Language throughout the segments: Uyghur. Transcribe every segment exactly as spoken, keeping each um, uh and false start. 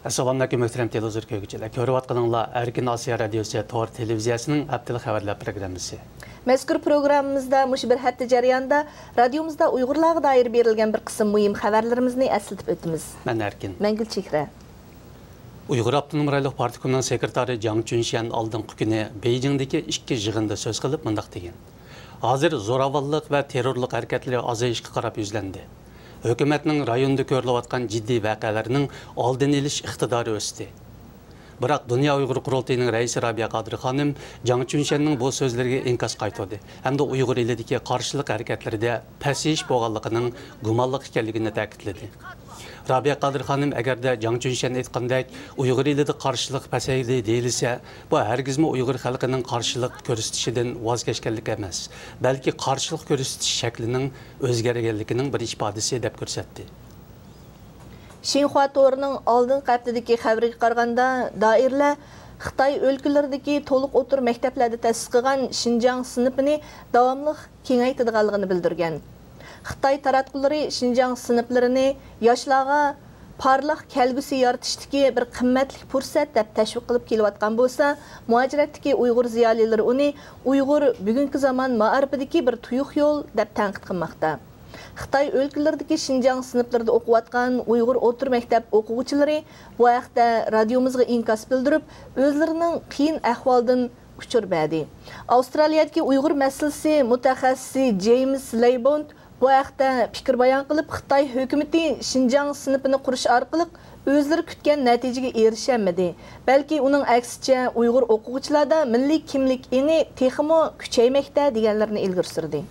ئەسسالامۇئەلەيكۇم، مۆھتەرەم تېلېۋىزور كۆرگۈچىلەر. كۆرۈۋاتقىنىڭلار ئەركىن ئاسىيا رادىيوسى تور تېلېۋىزىيەسىنىڭ ھەپتىلىك خەۋەرلەر پروگراممىسى. مەزكۇر پروگراممىمىزدا مۇشۇ بىر ھەپتە جەريانىدا رادىيومىزدا ئۇيغۇرلارغا دائىر بېرىلگەن بىر قىسىم مۇھىم خەۋەرلىرىمىزنى ئەسلىتىپ ئۆتىمىز. مەن ئەركىن. مەن گۈلچېھرە. ئۇيغۇر ئاپتونوم رايونلۇق پارتكومنىڭ سېكرېتارى جاڭ چۈنشيەن ئالدىنقى كۈنى بېيجىڭدىكى ئىككى يىغىندا سۆز قىلىپ مۇنداق دېگەن: ھازىر زوراۋانلىق ۋە تېررورلۇق ھەرىكەتلىرى ئازىيىشقا قاراپ يۈزلەندى. ھۆكۈمەتنىڭ رايوندا كۆرۈلۈۋاتقان جىددىي ۋەقەلەرنىڭ ئالدىنى ئېلىش ئىقتىدارى ئۆستى. بىراق، دۇنيا ئۇيغۇر قۇرۇلتىيىنىڭ رەئىسى رابىيە قادىر خانىم جاڭ چۈنشيەننىڭ بۇ سۆزلىرىگە ئىنكاس قايتۇردى ھەمدە ئۇيغۇر ئېلىدىكى قارشىلىق ھەرىكەتلىرىدە پەسىيىش بولغانلىقىنىڭ گۇمانلىق ئىكەنلىكىنى تەكىتلىدى. رابىيە قادىر خانىم، ئەگەردە جاڭ چۈنشيەن ئېيتقاندەك ئۇيغۇر ئېلىدا قارشىلىق پەسەيدى دېيىلسە، بۇ ھەرگىزمۇ ئۇيغۇر خەلقىنىڭ قارشىلىق كۆرسىتىشىدىن ۋاز كەچكەنلىكى ئەمەس، بەلكى قارشىلىق كۆرسىتىش شەكلىنىڭ ئۆزگەرگەنلىكىنىڭ بىر ئىپادىسى، دەپ كۆرسەتتى. شىنخۇا تورىنىڭ ئالدىنقى ھەپتىدىكى خەۋىرىگە قارىغاندا، دائىرىلەر خىتاي ئۆلكىلىرىدىكى تولۇق ئوتتۇرا مەكتەپلەردە تەسىس قىلغان شىنجاڭ سىنىپىنى داۋاملىق كېڭەيتىدىغانلىقىنى بىلدۈرگەن. خىتاي تاراتقۇلىرى شىنجاڭ سىنىپلىرىنى ياشلارغا پارلاق كەلگۈسى يارىتىشتىكى بىر قىممەتلىك پۇرسەت دەپ تەشۋىق قىلىپ كېلىۋاتقان بولسا، مۇھاجىرەتتىكى ئۇيغۇر زىيالىيلىرى ئۇنى ئۇيغۇر بۈگۈنكى زامان مائارىپىدىكى بىر تۇيۇق يول دەپ تەنقىد قىلماقتا. خىتاي ئۆلكىلىرىدىكى شىنجاڭ سىنىپلىرىدا ئوقۇۋاتقان ئۇيغۇر ئوتتۇرا مەكتەپ ئوقۇغۇچىلىرى بۇ ھەقتە رادىيومىزغا ئىنكاس بىلدۈرۈپ، ئۆزلىرىنىڭ قىيىن ئەھۋالىدىن ئۇچۇر بەردى. ئاۋسترالىيەدىكى ئۇيغۇر مەسىلىسى مۇتەخەسسىسى جېيمس لەيبونت بۇ ھەقتە پىكىر بايان قىلىپ، خىتاي ھۆكۈمىتى شىنجاڭ سىنىپىنى قۇرۇش ئارقىلىق ئۆزلىرى كۈتكەن نەتىجىگە ئېرىشەلمىدى، بەلكى ئۇنىڭ ئەكسىچە ئۇيغۇر ئوقۇغۇچىلاردا مىللىي كىملىك ئېڭى تېخىمۇ كۈچەيمەكتە، دېگەنلىرىنى ئىلگىرى سۈردى.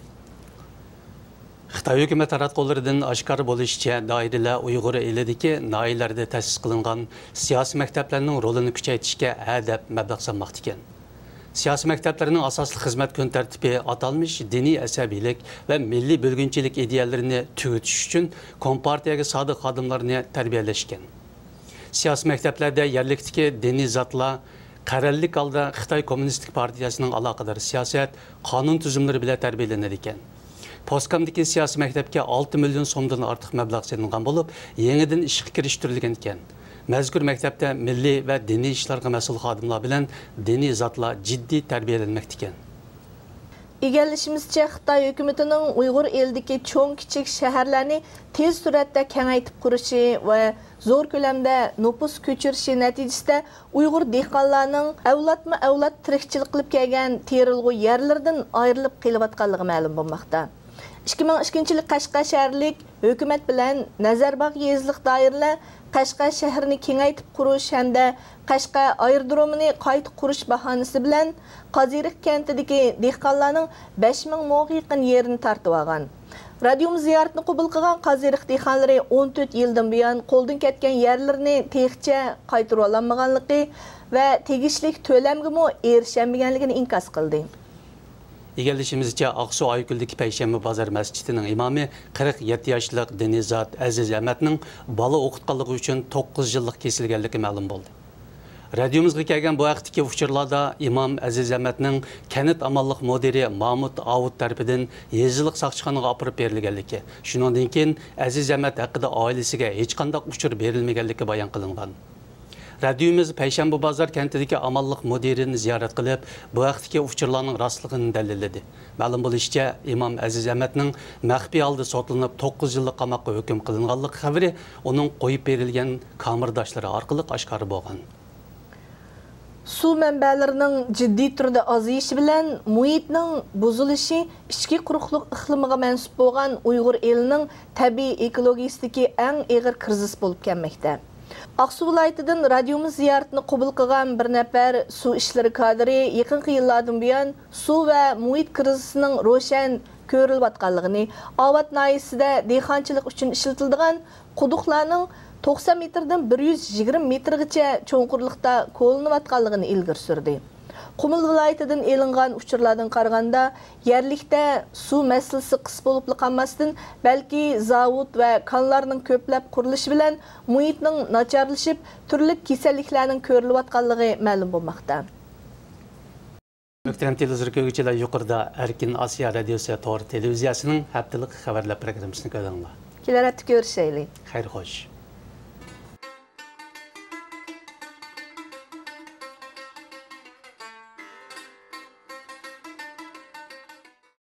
خىتاي ھۆكۈمەت تاراتقۇلىرىدىن ئاشكارا بولۇشىچە، دائىرىلەر ئۇيغۇر ئېلىدىكى ناھىيەلەردە تەسىس قىلىنغان سىياسىي مەكتەپلەرنىڭ رولىنى كۈچەيتىشكە ھە دەپ مەبلەغ سالماقتا ئىكەن. سىياسىي مەكتەپلەرنىڭ ئاساسلىق خىزمەت كۈن تەرتىپى ئاتالمىش دىنىي ئەسەبىيلىك ۋە مىللىي بۆلگۈنچىلىك ئىدىيەلىرىنى تۈگىتىش ئۈچۈن كومپارتىيەگە سادىق خادىملارنى تەربىيەلەش ئىكەن. سىياسىي مەكتەپلەردە يەرلىكتىكى دىنىي زاتلار قەرەللىك ھالدا خىتاي كوممۇنىستىك پارتىيەسىنىڭ ئالاقىدار سىياسەت، قانۇن تۈزۈملىرى بىلەن تەربىيەلىنىدىكەن. پوسكامدىكى سىياسىي مەكتەپكە ئالتە مىليون سومدىن ئارتۇق مەبلەغ سېلىنغان بولۇپ، يېڭىدىن ئىشقا كىرىشتۈرۈلگەن ئىكەن. مەزكۇر مەكتەپتە مىللىي ۋە دىنىي ئىشلارغا مەسئۇل خادىملار بىلەن دىنىي زاتلار جىددىي تەربىيەلەنمەكتىكەن. ئىگىلىشىمىزچە، خىتاي ھۆكۈمىتىنىڭ ئۇيغۇر ئېلىدىكى چوڭ-كىچىك شەھەرلەرنى تېز سۈرئەتتە كېڭەيتىپ قۇرۇشى ۋە زور كۆلەمدە نوپۇس كۆچۈرۈشى نەتىجىسىدە ئۇيغۇر دېھقانلارنىڭ ئەۋلادمۇ ئەۋلاد تىرىكچىلىك قىلىپ كەلگەن تېرىلغۇ يەرلىرىدىن ئايرىلىپ قېلىۋاتقانلىقى مەلۇم بولماقتا. ئىككى مىڭ ئىككىنچى يىلى قەشقەر شەھەرلىك ھۆكۈمەت بىلەن نەزەرباغ يېزىلىق دائىرىلەر قەشقەر شەھىرىنى كېڭەيتىپ قۇرۇش ھەمدە قەشقەر ئايرودرومىنى قايتا قۇرۇش باھانىسى بىلەن قازىرىق كەنتىدىكى دېھقانلارنىڭ بەش مىڭ موغا يېقىن يېرىنى تارتىۋالغان. رادىيومىز زىيارىتىنى قوبۇل قىلغان قازىرىق دېھقانلىرى ئون تۆت يىلدىن بۇيان قولدىن كەتكەن يەرلىرىنى تېخىچە قايتۇرۇۋالالمىغانلىقى ۋە تېگىشلىك تۆلەمگىمۇ ئېرىشەلمىگەنلىكىنى ئىنكاس قىلدى. ئىگىلىشىمىزچە، ئاقسۇ ئايكۆلدىكى پەيشەنبە بازار مەسچىتىنىڭ ئىمامى قىرىق يەتتە ياشلىق دىنىي زات ئەزىز ئەمەتنىڭ بالا ئوقۇتقانلىقى ئۈچۈن توققۇز يىللىق كېسىلگەنلىكى مەلۇم بولدى. رادىيومىزغا كەلگەن بۇ ھەقتىكى ئۇچۇرلاردا ئىمام ئەزىز ئەمەتنىڭ كەنت ئامانلىق مۇدىرى مامۇت ئاۋۇت تەرىپىدىن يېزىلىق ساقچىخانىغا ئاپىرىپ بېرىلگەنلىكى، شۇنىڭدىن كېيىن ئەزىز ئەمەت ھەققىدە ئائىلىسىگە ھېچقانداق ئۇچۇر بېرىلمىگەنلىكى بايان قىلىنغان. رادىيومىز پەيشەنبە بازار كەنتىدىكى ئامانلىق مۇدىرىنى زىيارەت قىلىپ، بۇ ھەقتىكى ئۇچۇرلارنىڭ راستلىقىنى دەلىللىدى. مەلۇم بولۇشىچە، ئىمام ئەزىز ئەمەتنىڭ مەخپىي ھالدا سوتلىنىپ، توققۇز يىللىق قاماققا ھۆكۈم قىلىنغانلىقى خەۋىرى ئۇنىڭ قويۇپ بېرىلگەن كامېرداشلىرى ئارقىلىق ئاشكارا بولغان. سۇ مەنبەلىرىنىڭ جىددىي تۈردە ئازىيىشى بىلەن مۇھىتنىڭ بۇزۇلۇشى ئىچكى قۇرۇقلۇق ئىقلىمىغا مەنسۇپ بولغان ئۇيغۇر ئېلىنىڭ تەبىئىي ئېكولوگىيىسىدىكى ئەڭ ئېغىر كىرىزىس بولۇپ كەلمەكتە. ئاقسۇ ۋىلايىتىدىن رادىيومىز زىيارىتىنى قوبۇل قىلغان بىر نەپەر سۇ ئىشلىرى كادىرى يېقىنقى يىللاردىن بۇيان سۇ ۋە مۇھىت كىرىزىسىنىڭ روشەن كۆرۈلۈۋاتقانلىقىنى، ئاۋات ناھىيەسىدە دېھقانچىلىق ئۈچۈن ئىشلىتىلىدىغان قۇدۇقلارنىڭ توقسان مېتىردىن بىر يۈز يىگىرمە مېتىرغىچە چوڭقۇرلۇقتا كولىنىۋاتقانلىقىنى ئىلگىرى سۈردى. قۇمۇل ۋىلايىتىدىن ئېلىنغان ئۇچۇرلاردىن قارىغاندا، يەرلىكتە سۇ مەسىلىسى قىس بولۇپلا قالماستىن، بەلكى زاۋۇت ۋە كانلارنىڭ كۆپلەپ قۇرۇلۇشى بىلەن مۇھىتنىڭ ناچارلىشىپ، تۈرلۈك كېسەللىكلەرنىڭ كۆرۈلۈۋاتقانلىقى مەلۇم بولماقتا. مۆھتەرەم تېلېۋىزور كۆرگۈچىلەر، يۇقىرىدا ئەركىن ئاسىيا رادىيوسى تور تېلېۋىزىيەسىنىڭ ھەپتىلىك خەۋەرلەر پروگراممىسىنى كۆردۈڭلار. كېلەر ھەپتە كۆرۈشەيلى. خەير خوش.